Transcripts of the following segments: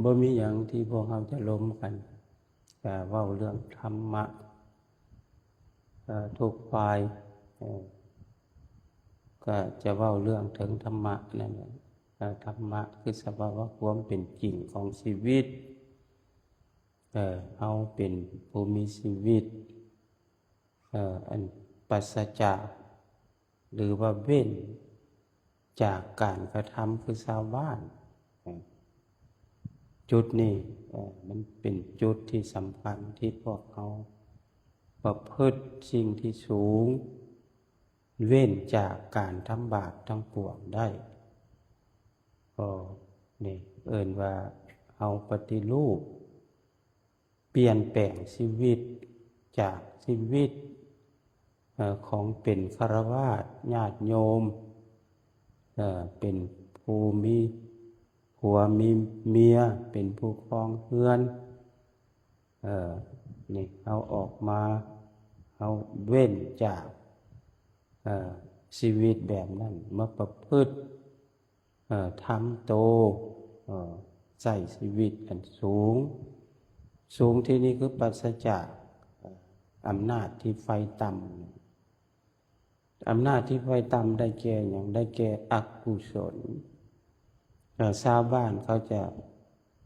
ບໍ່ມີຫຍັງທີ່ພວກເຮົາຈະລົມກັນ ກະເວົ້າເລື່ອງທຳມະ ເອີ ທຸກຝ່າຍ ເອີ ກະຈະເວົ້າເລື່ອງເຖິງທຳມະນັ້ນແຫຼະ. ເອີ ທຳມະຄືສະພາວະຄວາມເປັນຈິງຂອງຊີວິດ. ເອີ ເຮົາເປັນຜູ້ມີຊີວິດ ເອີ ອັນປາສະຈາກ ຫຼືວ່າເວັ້ນຈາກການກະທຳຄືຊາວບ້ານ. ເອີ ຈຸດນີ້ ເອີ ມັນເປັນຈຸດທີ່ສຳຄັນທີ່ພວກເຮົາປະພຶດສິ່ງທີ່ສູງ ເວັ້ນຈາກການທຳບາບທັງປວງໄດ້. ກໍນີ້ເອີ້ນວ່າເຮົາປະຕິຮູບ ປ່ຽນແປງຊີວິດ ຈາກຊີວິດ ເອີ ຂອງເປັນຄະລາວາດ ຍາດໂຍມ ເອີ ເປັນຜູ້ມີຜົວມີເມຍ ເປັນຜູ້ຄອງເຮືອນ. ເອີ ນີ້ເຮົາອອກມາ ເຮົາເວັ້ນຈາກ ເອີ ຊີວິດແບບນັ້ນ ມາປະພຶດ ເອີ ທຳໂຕ ເອີ ໃຊ້ຊີວິດອັນສູງ. ສູງທີ່ນີ້ຄືປາສະຈາກ ເອີ ອຳນາດທີ່ໄຟຕ່ຳ. ອຳນາດທີ່ໄຟຕ່ຳໄດ້ແກ່ຫຍັງ? ໄດ້ແກ່ອະກຸສົນ. ເອີ ຊາວບ້ານເຂົາຈະ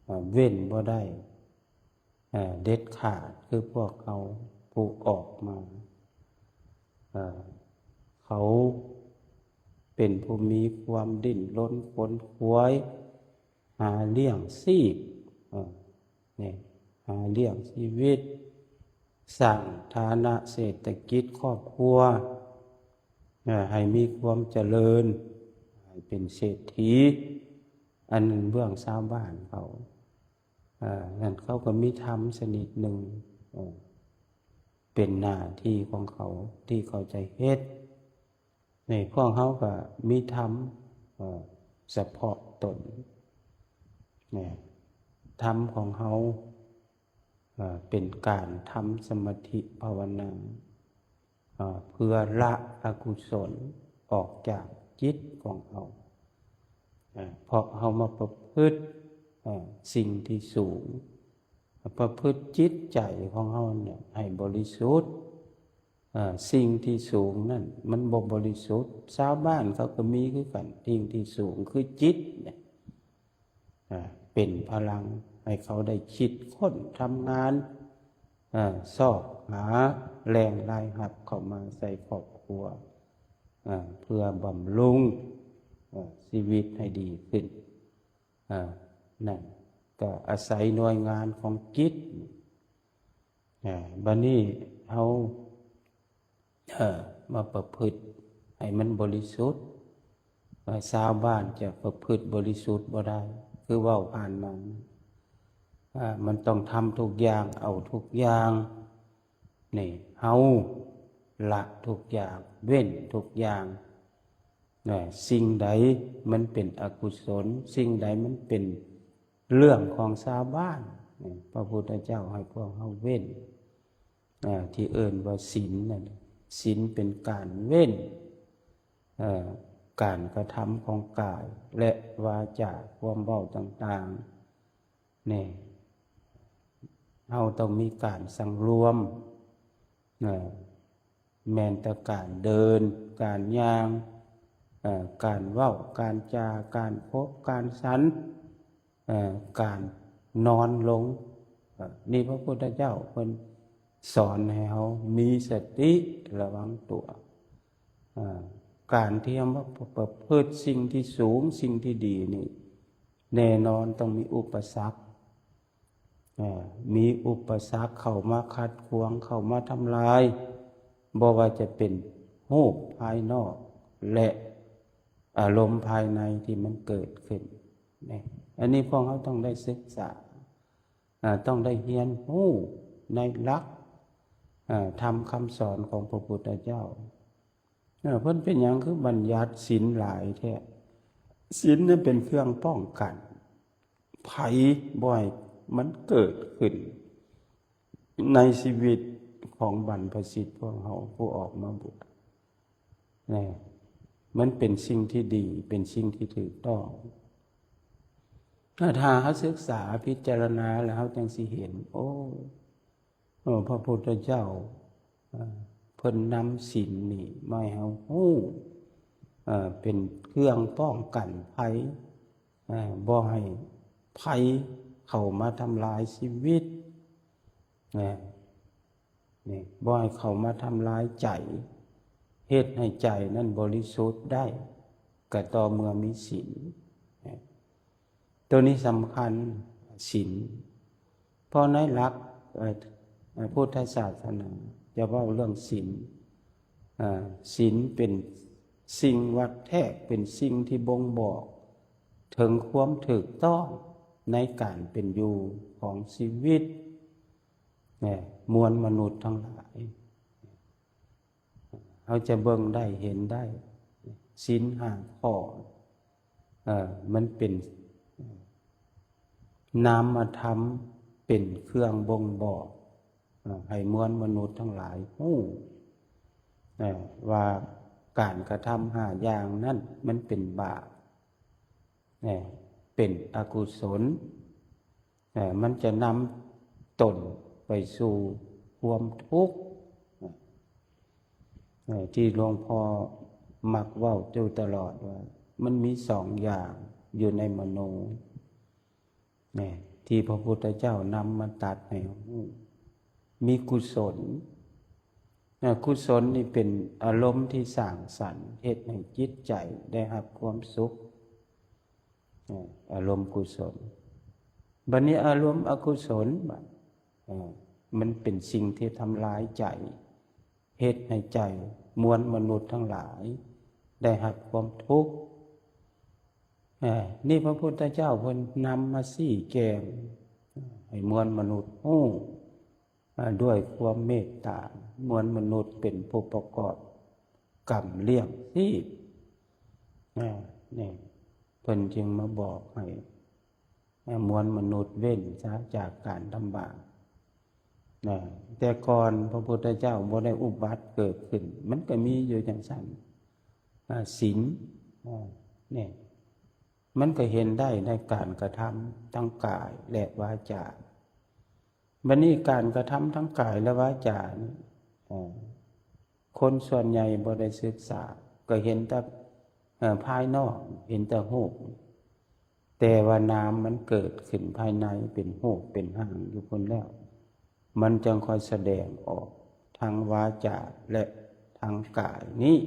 ເອີ ເວັ້ນບໍ່ໄດ້ ເອີ ເດັດຂາດ ຄືພວກເຮົາຜູ້ອອກມາ. ເອີ ເຂົາເປັນຜູ້ມີຄວາມດີ້ນລົນຂົນຂວາຍ ຫາລ້ຽງຊີບ ເອີ ນີ້ ຫາລ້ຽງຊີວິດ, ສ້າງຖານະເສດຖະກິດຄອບຄົວ ເອີ ໃຫ້ມີຄວາມຈະເລີນ, ໃຫ້ເປັນເສດຖີ. ອັນນັ້ນເບື້ອງຊາວບ້ານເຂົາ ເອີ ນັ້ນເຂົາກໍມີທຳຊະນິດໜຶ່ງ ເອີ ເປັນໜ້າທີ່ຂອງເຂົາທີ່ເຂົາຈະເຮັດ. ນີ້ພວກເຮົາກໍມີທຳ ເອີ ສະເພາະຕົນ ນີ້ ທຳຂອງເຮົາ ເອີ ເປັນການທຳສະມາທິພາວະນາ ເອີ ເພື່ອລະອະກຸສົນອອກຈາກຈິດຂອງເຮົາ ເອີ ເພາະເຮົາມາປະພຶດ ເອີ ສິ່ງທີ່ສູງ ປະພຶດຈິດໃຈຂອງເຮົານີ້ໃຫ້ບໍລິສຸດ. ເອີ ສິ່ງທີ່ສູງນັ້ນມັນບໍ່ບໍລິສຸດ. ຊາວບ້ານເຂົາກໍມີຄືກັນ, ສິ່ງທີ່ສູງຄືຈິດນີ້ ເປັນພະລັງໃຫ້ເຂົາໄດ້ຄິດຄົ້ນທຳງານ ຊອກຫາແຫຼ່ງລາຍຮັບເຂົ້າມາໃສ່ຄອບຄົວ ເພື່ອບຳລຸງຊີວິດໃຫ້ດີຂຶ້ນ. ນັ້ນກໍອາໄສໜ່ວຍງານຂອງຈິດ. ບາດນີ້ເຮົາ ເອີ ມາປະພຶດໃຫ້ມັນບໍລິສຸດ. ເອີ ຊາວບ້ານຈະປະພຶດບໍລິສຸດບໍ່ໄດ້ ຄືເວົ້າຜ່ານມາ. ເອີ ມັນຕ້ອງທຳທຸກຢ່າງ ເອົາທຸກຢ່າງ. ນີ້ ເຮົາລະທຸກຢ່າງ ເວັ້ນທຸກຢ່າງ. ເອີ ສິ່ງໃດມັນເປັນອະກຸສົນ ສິ່ງໃດມັນເປັນເລື່ອງຂອງຊາວບ້ານ ນີ້ ພະພຸດທະເຈົ້າໃຫ້ພວກເຮົາເວັ້ນ. ເອີ ທີ່ເອີ້ນວ່າສິນນັ້ນ ສິນເປັນການເວັ້ນ ເອີ ການກະທຳຂອງກາຍ ແລະ ວາຈາ ຄວາມເວົ້າຕ່າງໆ. ນີ້ ເຮົາຕ້ອງມີການສັງລວມ ເອີ ແມ່ນແຕ່ການເດີນ ການຍ່າງ ເອີ ການເວົ້າ ການຈາ ການຄົບ ການສັນ ເອີ ການນອນລົງ. ເອີ ນີ້ພະພຸດທະເຈົ້າເພິ່ນສອນໃຫ້ເຮົາມີສະຕິລະວັງຕົວ. ເອີ ການທີ່ເຮົາມາປະ ປະພຶດສິ່ງທີ່ສູງ ສິ່ງທີ່ດີນີ້ ແນ່ນອນຕ້ອງມີອຸປະສັກ. ເອີ ມີອຸປະສັກເຂົ້າມາຂັດຂວາງ ເຂົ້າມາທຳລາຍ ບໍ່ວ່າຈະເປັນຮູບພາຍນອກ ແລະ ອາລົມພາຍໃນທີ່ມັນເກີດຂຶ້ນ. ນີ້ ອັນນີ້ພວກເຮົາຕ້ອງໄດ້ສຶກສາ ເອີ ຕ້ອງໄດ້ຮຽນຮູ້ໃນຫຼັກ ເອີ ທຳຄຳສອນຂອງພະພຸດທະເຈົ້າ. ເອີ ເພິ່ນເປັນຫຍັງຄືບັນຍັດສິນຫຼາຍແທ້? ສິນນີ້ເປັນເຄື່ອງປ້ອງກັນ ໄພບໍ່ໃຫ້ມັນເກີດຂຶ້ນໃນຊີວິດຂອງບັນພະຊິດພວກເຮົາຜູ້ອອກມາບວດ. ແນ່ ມັນເປັນສິ່ງທີ່ດີ ເປັນສິ່ງທີ່ຖືກຕ້ອງ. ຖ້າເຮົາສຶກສາພິຈາລະນາແລ້ວ ເຮົາຈັ່ງຊິເຫັນ ໂອ້ ເອີ ພະພຸດທະເຈົ້າ ເອີ ເພິ່ນນຳສິນນີ້ມາໃຫ້ເຮົາຮູ້ ເອີ ເປັນເຄື່ອງປ້ອງກັນໄພ ເອີ ບໍ່ໃຫ້ໄພເຂົ້າມາທຳລາຍຊີວິດ ເອີ ນີ້ ບໍ່ໃຫ້ເຂົ້າມາທຳລາຍໃຈ ເຮັດໃຫ້ໃຈນັ້ນບໍລິສຸດໄດ້ ກໍຕໍ່ເມື່ອມີສິນ. ໂຕນີ້ສຳຄັນ ສິນ ເພາະໃນຫຼັກ ເອີ ພຸດທະສາສະໜາຈະເວົ້າເລື່ອງສິນ ເອີ ສິນເປັນສິ່ງວັດແທກ ເປັນສິ່ງທີ່ບົ່ງບອກເຖິງຄວາມຖືກຕ້ອງໃນການເປັນຢູ່ຂອງຊີວິດ ແນ່ ມວນມະນຸດທັງຫຼາຍ ເຮົາຈະເບິ່ງໄດ້ເຫັນໄດ້ ສິນຫ້າຂໍ້ ເອີ ມັນເປັນນາມະທຳ ເປັນເຄື່ອງບົ່ງບອກ ເອີ ໃຫ້ມວນມະນຸດທັງຫຼາຍຮູ້ ເອີ ວ່າການກະທຳຫ້າຢ່າງນັ້ນມັນເປັນບາບ ເປັນອະກຸສົນ ມັນຈະນຳຕົນໄປສູ່ຄວາມທຸກ ທີ່ຫຼວງພໍ່ມັກເວົ້າຢູ່ຕະຫຼອດວ່າ ມັນມີສອງຢ່າງຢູ່ໃນມະໂນ ທີ່ພະພຸດທະເຈົ້ານຳມາຕັດໃຫ້ເຮົາຮູ້ ມີກຸສົນ ອາ ກຸສົນນີ້ເປັນອາລົມທີ່ສ້າງສັນ ເຮັດໃຫ້ຈິດໃຈໄດ້ຮັບຄວາມສຸກ ອາ ອາລົມກຸສົນ. ບັດນີ້ອາລົມອະກຸສົນ ບາດ ອາ ມັນເປັນສິ່ງທີ່ທຳລາຍໃຈ ເຮັດໃຫ້ໃຈມວນມະນຸດທັງຫຼາຍໄດ້ຮັບຄວາມທຸກ. ອາ ນີ້ພະພຸດທະເຈົ້າເພິ່ນນຳມາຊີ້ແຈງໃຫ້ມວນມະນຸດຮູ້ ອາ ດ້ວຍຄວາມເມດຕາ ມວນມະນຸດເປັນຜູ້ປະກອບກຳລ້ຽງຊີບ ອາ ນີ້ ເພິ່ນຈຶ່ງມາບອກໃຫ້ ອາ ມວນມະນຸດເວັ້ນຊະຈາກການທຳບາບ ນະ ແຕ່ກ່ອນພະພຸດທະເຈົ້າບໍ່ໄດ້ອຸບັດເກີດຂຶ້ນ ມັນກໍມີຢູ່ຈັ່ງຊັ້ນ ອາ ສິນ ອາ ນີ້ ມັນກໍເຫັນໄດ້ໃນການກະທຳທັງກາຍ ແລະ ວາຈາ. ບັດນີ້ການກະທຳທັງກາຍ ແລະ ວາຈານີ້ ເອີ ຄົນສ່ວນໃຫຍ່ບໍ່ໄດ້ສຶກສາ ກໍເຫັນແຕ່ ເອີ ພາຍນອກ ເຫັນແຕ່ຮູບ ແຕ່ວ່ານາມມັນເກີດຂຶ້ນພາຍໃນ ເປັນຮູບເປັນຮ່າງຢູ່ພຸ້ນແລ້ວ ມັນຈັ່ງຄ່ອຍສະແດງອອກທາງວາຈາ ແລະ ທາງກາຍນີ້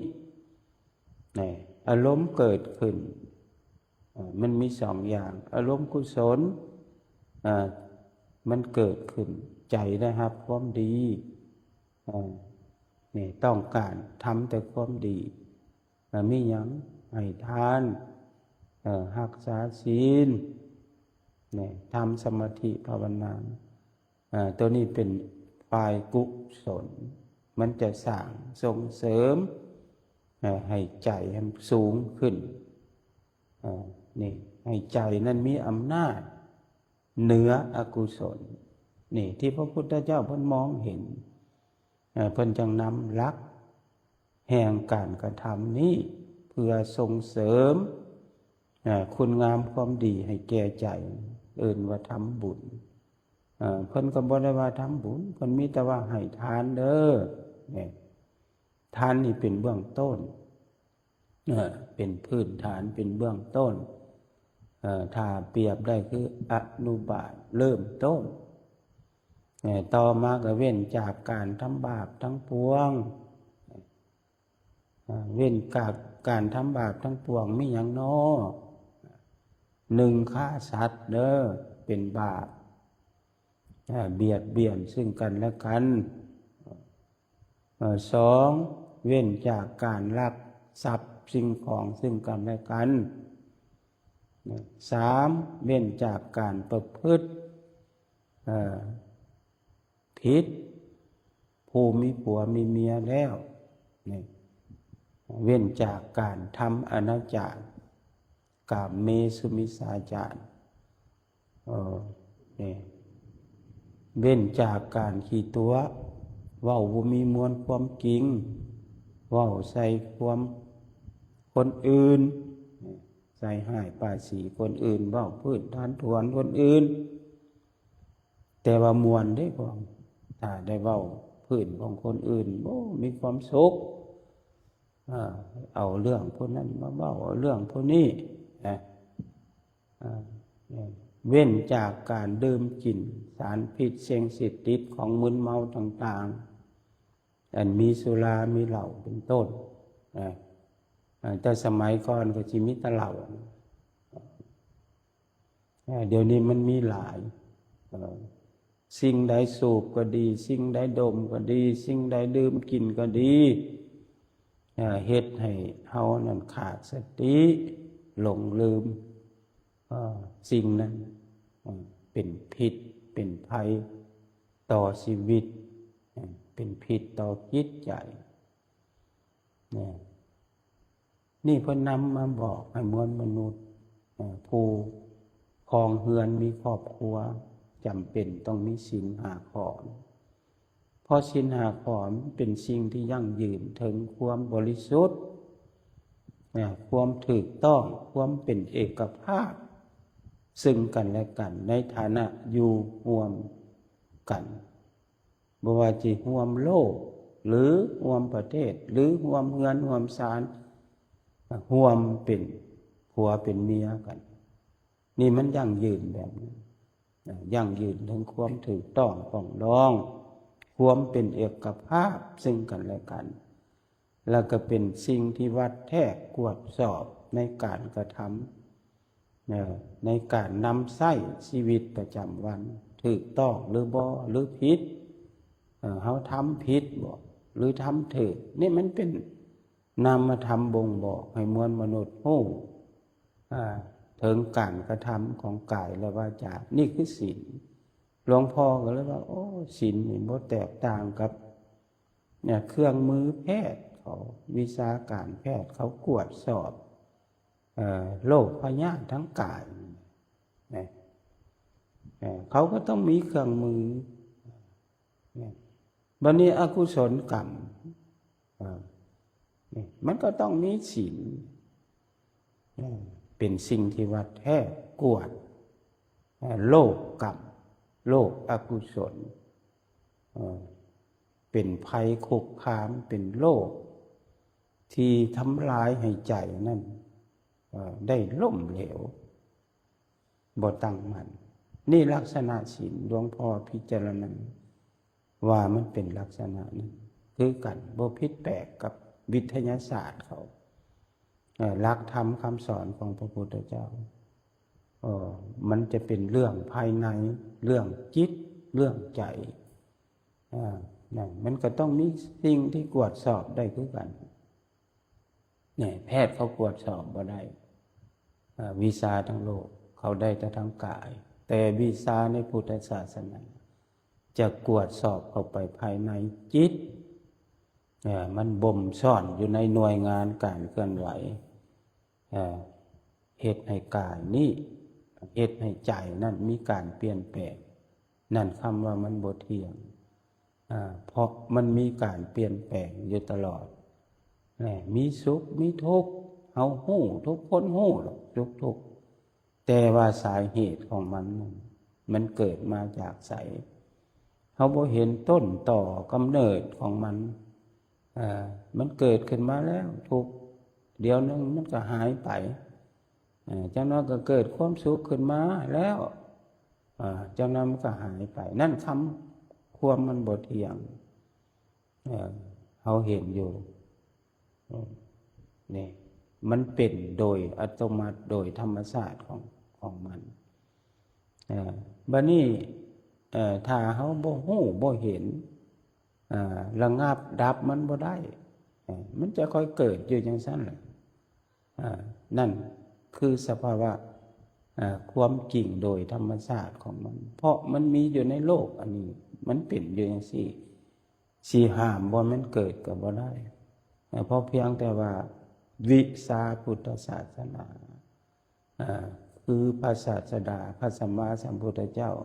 ແນ່ ອາລົມເກີດຂຶ້ນ ເອີ ມັນມີສອງຢ່າງ ອາລົມກຸສົນ ເອີ ມັນເກີດຂຶ້ນ ໃຈໄດ້ຮັບຄວາມດີ ເອີ ນີ້ ຕ້ອງການທຳແຕ່ຄວາມດີ ເອີ ມີຫຍັງ ໃຫ້ທານ ເອີ ຮັກສາສິນ ນີ້ ທຳສະມາທິພາວະນາ ອາ ໂຕນີ້ເປັນຝ່າຍກຸສົນ ມັນຈະສ້າງສົ່ງເສີມ ອາ ໃຫ້ໃຈຫັ້ນສູງຂຶ້ນ ອາ ນີ້ ໃຫ້ໃຈນັ້ນມີອຳນາດເໜືອອະກຸສົນ ນີ້ ທີ່ພະພຸດທະເຈົ້າເພິ່ນມອງເຫັນ ອາ ເພິ່ນຈຶ່ງນຳຫຼັກ ແຫ່ງການກະທຳນີ້ ເພື່ອສົ່ງເສີມ ອາ ຄຸນງາມຄວາມດີໃຫ້ແກ່ໃຈ ເອີ້ນວ່າທຳບຸນ ອາ ເພິ່ນກໍບໍ່ໄດ້ວ່າທຳບຸນ ເພິ່ນມີແຕ່ວ່າໃຫ້ທານເດີ ນີ້ ທານນີ້ເປັນເບື້ອງຕົ້ນ ເອີ ເປັນພື້ນຖານ ເປັນເບື້ອງຕົ້ນ ເອີ ຖ້າປຽບໄດ້ຄືອະນຸບາດເລີ່ມຕົ້ນ ເອີ ຕໍ່ມາກໍເວັ້ນຈາກການທຳບາບທັງປວງ ເອີ ເວັ້ນຈາກການທຳບາບທັງປວງມີຫຍັງນໍ? ໜຶ່ງ ຂ້າສັດເດີ ເປັນບາບ ເອີ ບຽດບຽນຊຶ່ງກັນແລະກັນ ເອີ ສອງ ເວັ້ນຈາກການລັກຊັບສິ່ງຂອງຊຶ່ງກັນແລະກັນ ສາມ ເວັ້ນຈາກການປະພຶດ ເອີ ຜິດ ຜູ້ມີຜົວມີເມຍແລ້ວ ນີ້ ເວັ້ນຈາກການທຳອະນາຈານ ກາເມສຸມິດສາຈານ ເອີ ນີ້ ເວັ້ນຈາກການຂີ້ຕົວະ ເວົ້າບໍ່ມີມວນຄວາມຈິງ ເວົ້າໃສ່ຄວາມຄົນອື່ນ ນີ້ ສ່ຮ້າຍປ້າຍສີຄົນອື່ນ, ເວົ້າພື້ນຖານຖວນຄົນອື່ນ, ແຕ່ວ່າມ່ວນເດ້ພວກ ຖ້າໄດ້ເວົ້າພື້ນຂອງຄົນອື່ນ, ໂອ້ ມີຄວາມສຸກ. ເອົາເລື່ອງຜູ້ນັ້ນມາເວົ້າ, ເອົາເລື່ອງຜູ້ນີ້ນະ. ເອີ ເວັ້ນຈາກການດື່ມກິນສານພິດເສັງເສບຕິດຂອງມຶນເມົາຕ່າງໆ ອັນມີສຸລາມີເຫຼົ້າເປັນຕົ້ນນະ. ເອີ ແຕ່ສະໄໝກ່ອນກໍຊິມີແຕ່ເຫຼົ້າ. ເອີ ດຽວນີ້ມັນມີຫຼາຍ. ເອີ ສິ່ງໃດສູບກໍດີ, ສິ່ງໃດດົມກໍດີ, ສິ່ງໃດດື່ມກິນກໍດີ, ເອີ ເຮັດໃຫ້ເຮົານັ້ນຂາດສະຕິ, ຫຼົງລືມ. ເອີ ສິ່ງນັ້ນ ເອີ ເປັນພິດ ເປັນໄພຕໍ່ຊີວິດ, ເປັນພິດຕໍ່ຈິດໃຈນະ. ນີ້ເພິ່ນນຳມາບອກໃຫ້ມວນມະນຸດ ເອີ ຜູ້ຄອງເຮືອນມີຄອບຄົວ ຈຳເປັນຕ້ອງມີສິນຫ້າຂໍ້. ເພາະສິນຫ້າຂໍ້ເປັນສິ່ງທີ່ຢັ້ງຢືນເຖິງຄວາມບໍລິສຸດ, ເອີ ຄວາມຖືກຕ້ອງ, ຄວາມເປັນເອກະພາບເຊິ່ງກັນແລະກັນ ໃນຖານະຢູ່ຮ່ວມກັນ. ບໍ່ວ່າຊິຮ່ວມໂລກ ຫຼື ຮ່ວມປະເທດ ຫຼື ຮ່ວມເຮືອນຮ່ວມຊານ, ຮ່ວມເປັນຜົວເປັນເມຍກັນ. ນີ້ມັນຢັ້ງຢືນແບບນັ້ນ, ຢັ້ງຢືນເຖິງຄວາມຖືກຕ້ອງປອງດອງ, ຄວາມເປັນເອກະພາບເຊິ່ງກັນແລະກັນ. ແລ້ວກໍເປັນສິ່ງທີ່ວັດແທກກວດສອບໃນການກະທຳ, ເອີ ໃນການນຳໃຊ້ຊີວິດປະຈຳວັນ ຖືກຕ້ອງຫຼືບໍ່ ຫຼືຜິດ, ເອີ ເຮົາທຳຜິດບໍ່ ຫຼືທຳຖືກ. ນີ້ມັນເປັນນາມະທຳບົ່ງບອກໃຫ້ມວນມະນຸດຮູ້ ເຖິງການກະທຳຂອງກາຍ ແລະ ວາຈາ. ນີ້ຄືສິນ. ຫຼວງພໍ່ກໍເລີຍວ່າ ໂອ້ ສິນນີ້ບໍ່ແຕກຕ່າງກັບ ເອີ ເຄື່ອງມືແພດເຂົາ, ວິຊາການແພດເຂົາກວດສອບ ເອີ ໂລກພະຍາດທາງກາຍນະ, ເອີ ເຂົາກໍຕ້ອງມີເຄື່ອງມື. ບັດນີ້ອະກຸສົນກຳ ເອີ ນີ້ມັນກໍຕ້ອງມີສິນ, ເອີ ເປັນສິ່ງທີ່ວັດແທກກວດ ເອີ ໂລກກຳ ໂລກອະກຸສົນ, ເອີ ເປັນໄພຄຸກຄາມ ເປັນໂລກທີ່ທຳລາຍໃຫ້ໃຈນັ້ນ ເອີ ໄດ້ລົ້ມເຫຼວ ບໍ່ຕັ້ງໝັ້ນ. ນີ້ລັກສະນະສິນ ຫຼວງພໍ່ພິຈາລະນາວ່າມັນເປັນລັກສະນະນັ້ນຄືກັນ, ບໍ່ຜິດແປກກັບວິທະຍາສາດເຂົາ. ເອີ ຫຼັກທຳຄຳສອນຂອງພະພຸດທະເຈົ້າ ເອີ ມັນຈະເປັນເລື່ອງພາຍໃນ, ເລື່ອງຈິດ, ເລື່ອງໃຈ. ເອີ ນັ້ນ ມັນກໍຕ້ອງມີສິ່ງທີ່ກວດສອບໄດ້ຄືກັນ. ນີ້ ແພດເຂົາກວດສອບບໍ່ໄດ້. ເອີ ວິຊາທາງໂລກເຂົາໄດ້ແຕ່ທາງກາຍ, ແຕ່ວິຊາໃນພຸດທະສາສະໜາຈະກວດສອບເຂົ້າໄປພາຍໃນຈິດ. ເອີ ມັນບົ່ມຊ້ອນຢູ່ໃນໜ່ວຍງານການເຄື່ອນໄຫວ. ເອີ ເຮັດໃຫ້ກາຍນີ້ ເຮັດໃຫ້ໃຈນັ້ນມີການປ່ຽນແປງ. ນັ້ນຄຳວ່າມັນບໍ່ທ່ຽງ, ເພາະມັນມີການປ່ຽນແປງຢູ່ຕະຫຼອດ. ແລະ ມີສຸກມີທຸກ, ເຮົາຮູ້, ທຸກຄົນຮູ້ດອກສຸກທຸກ, ແຕ່ວ່າສາເຫດຂອງມັນນັ້ນ ມັນເກີດມາຈາກໃສ? ເຮົາບໍ່ເຫັນຕົ້ນຕໍກຳເນີດຂອງມັນ. ເອີ ມັນເກີດຂຶ້ນມາແລ້ວທຸກ, ດຽວໜຶ່ງມັນກໍຫາຍໄປ. ເອີ ຈັກໜ້ອຍກໍເກີດຄວາມສຸກຂຶ້ນມາແລ້ວ, ເອີ ຈັກໜ້ອຍມັນກໍຫາຍໄປ. ນັ້ນຄຳຄວາມມັນບໍ່ທ່ຽງ. ເອີ ເຮົາເຫັນຢູ່. ເອີ ນີ້ ມັນເປັນໂດຍອັດຕະໂນມັດ ໂດຍທຳມະຊາດຂອງ ຂອງມັນ. ເອີ ບັດນີ້ ເອີ ຖ້າເຮົາບໍ່ຮູ້ບໍ່ເຫັນ ເອີ ລະງັບດັບມັນບໍ່ໄດ້, ເອີ ມັນຈະຄ່ອຍເກີດຢູ່ຈັ່ງຊັ້ນແຫຼະ. ເອີ ນັ້ນຄືສະພາວະ ເອີ ຄວາມຈິງໂດຍທຳມະຊາດຂອງມັນ, ເພາະມັນມີຢູ່ໃນໂລກອັນນີ້, ມັນເປັນຢູ່ຈັ່ງຊີ້. ຊິຫ້າມບໍ່ໃຫ້ມັນເກີດກໍບໍ່ໄດ້, ເພາະພຽງແຕ່ວ່າວິຊາພຸດທະສາສະໜາ ເອີ ຄືພະສາສະດາ ພະສຳມາສຳພຸດທະເຈົ້າ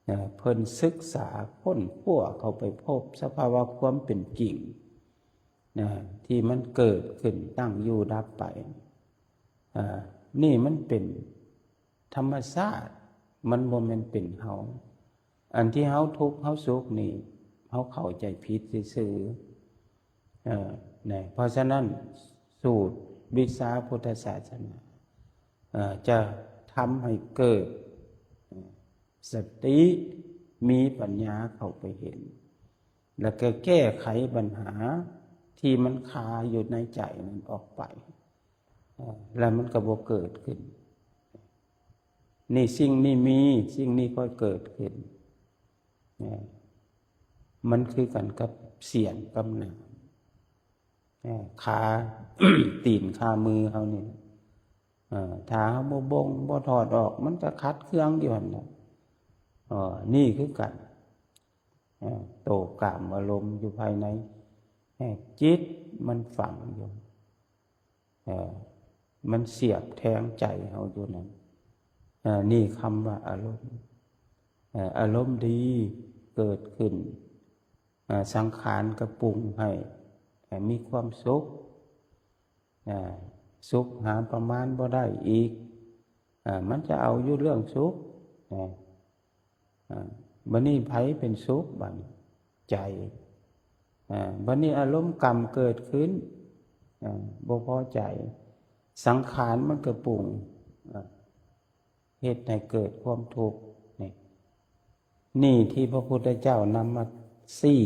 ເອີ ເພິ່ນສຶກສາຄົ້ນຄວ້າເຂົ້າໄປພົບສະພາວະຄວາມເປັນຈິງ ເອີ ທີ່ມັນເກີດຂຶ້ນ ຕັ້ງຢູ່ ດັບໄປ. ເອີ ນີ້ມັນເປັນທຳມະຊາດ, ມັນບໍ່ແມ່ນເປັນເຮົາ. ອັນທີ່ເຮົາທຸກເຮົາສຸກນີ້ ເຮົາເຂົ້າໃຈຜິດຊື່ໆ. ເອີ ນະ ເພາະສະນັ້ນ ສູດວິຊາພຸດທະສາສະໜາ ເອີ ຈະທຳໃຫ້ເກີດ ເອີ ສະຕິ, ມີປັນຍາເຂົ້າໄປເຫັນ ແລ້ວກໍແກ້ໄຂບັນຫາທີ່ມັນຄາຢູ່ໃນໃຈນັ້ນອອກໄປ ເອີ ແລ້ວມັນກໍບໍ່ເກີດຂຶ້ນ. ນີ້ສິ່ງນີ້ມີ, ສິ່ງນີ້ກໍເກີດຂຶ້ນ. ເອີ ມັນຄືກັນກັບສຽງກັບໜາມ. ເອີ ຂາ ຕີນຂາມືເຮົານີ້ ເອີ ຖ້າເຮົາບໍ່ບົ່ງ ບໍ່ຖອດອອກ ມັນກໍຂັດເຄືອງຢູ່ຫັ້ນແຫຼະ. ເອີ ນີ້ຄືກັນ ເອີ ໂຕກາມອາລົມຢູ່ພາຍໃນ ເອີ ຈິດມັນຝັງຢູ່ ເອີ ມັນສຽບແທງໃຈເຮົາຢູ່ນັ້ນ. ເອີ ນີ້ຄຳວ່າອາລົມ ເອີ ອາລົມດີເກີດຂຶ້ນ ເອີ ສັງຂານກໍປຸງໃຫ້ ໃຫ້ມີຄວາມສຸກ ເອີ ສຸກຫາປະມານບໍ່ໄດ້ອີກ ເອີ ມັນຈະເອົາຢູ່ເລື່ອງສຸກ ເອີ ເອີ ບັດນີ້ໃຜເປັນສຸກ? ບັດນີ້ໃຈ. ເອີ ບັດນີ້ອາລົມກຳເກີດຂຶ້ນ ເອີ ບໍ່ພໍໃຈ, ສັງຂານມັນກໍປຸງ ເອີ ເຮັດໃຫ້ເກີດຄວາມທຸກ. ນີ້ ນີ້ທີ່ພະພຸດທະເຈົ້ານຳມາຊີ້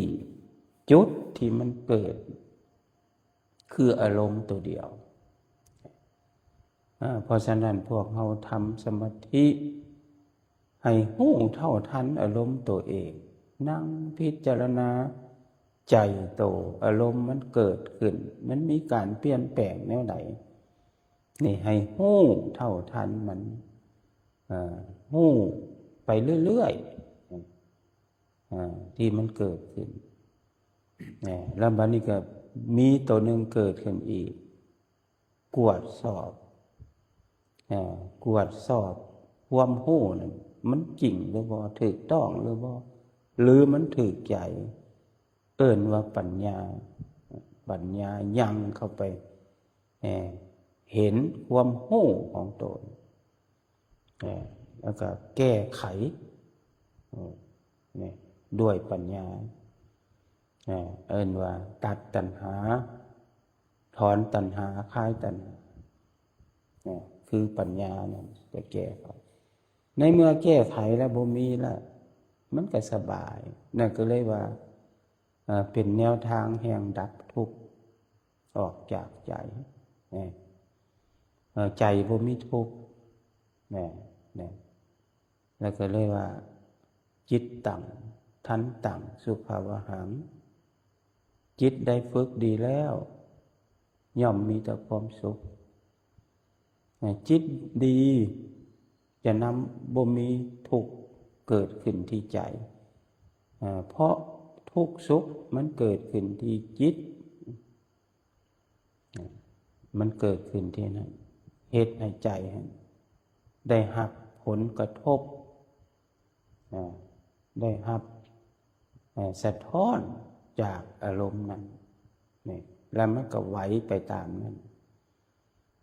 ຈຸດທີ່ມັນເກີດ ຄືອາລົມໂຕດຽວ. ເພາະສະນັ້ນ ພວກເຮົາທຳສະມາທິໃຫ້ຮູ້ເທົ່າທັນອາລົມໂຕເອງ, ນັ່ງພິຈາລະນາໃຈໂຕ, ອາລົມມັນເກີດຂຶ້ນ, ມັນມີການປ່ຽນແປງແນວໃດ, ນີ້ໃຫ້ຮູ້ເທົ່າທັນມັນ, ເອີ ຮູ້ໄປເລື້ອຍໆ ເອີ ທີ່ມັນເກີດຂຶ້ນ. ແລ້ວບັດນີ້ກໍມີໂຕໜຶ່ງເກີດຂຶ້ນອີກ, ກວດສອບ, ເອີ ກວດສອບຄວາມຮູ້ນັ້ນ ມັນຈິງຫຼືບໍ່, ຖືກຕ້ອງຫຼືບໍ່, ຫຼືມັນຖືກໃຈ, ເອີ້ນວ່າປັນຍາ. ປັນຍາຍັ່ງເຂົ້າໄປ ເອີ ເຫັນຄວາມຮູ້ຂອງຕົນ ເອີ ແລ້ວກໍແກ້ໄຂ ເອີ ນີ້ ດ້ວຍປັນຍາ ເອີ ເອີ້ນວ່າຕັດຕັນຫາ, ຖອນຕັນຫາ, ຄາຍຕັນຫາ ເອີ ຄືປັນຍານັ້ນຈະແກ້ໄຂ. ໃນເມື່ອແກ້ໄຂແລ້ວບໍ່ມີແລ້ວ ມັນກໍສະບາຍ. ນັ້ນກໍເລີຍວ່າ ເອີ ເປັນແນວທາງແຫ່ງດັບທຸກອອກຈາກໃຈ. ເອີ ໃຈບໍ່ມີທຸກ. ແມ່ນ ແມ່ນ. ແລ້ວກໍເລີຍວ່າ ຈິດຕັງ ທັນຕັງ ສຸຂາວະຫັງ, ຈິດໃດຝຶກດີແລ້ວ ຍ່ອມມີແຕ່ຄວາມສຸກ. ເອີ ຈິດດີຈະນຳ ບໍ່ມີທຸກເກີດຂຶ້ນທີ່ໃຈ, ເອີ ເພາະທຸກສຸກມັນເກີດຂຶ້ນທີ່ຈິດ, ມັນເກີດຂຶ້ນທີ່ນັ້ນ, ເຮັດໃຫ້ໃຈຫັ້ນໄດ້ຮັບຜົນກະທົບ, ເອີ ໄດ້ຮັບ ເອີ ສະທ້ອນຈາກອາລົມນັ້ນ ນີ້ ແລ້ວມັນກໍໄຫວໄປຕາມນັ້ນ,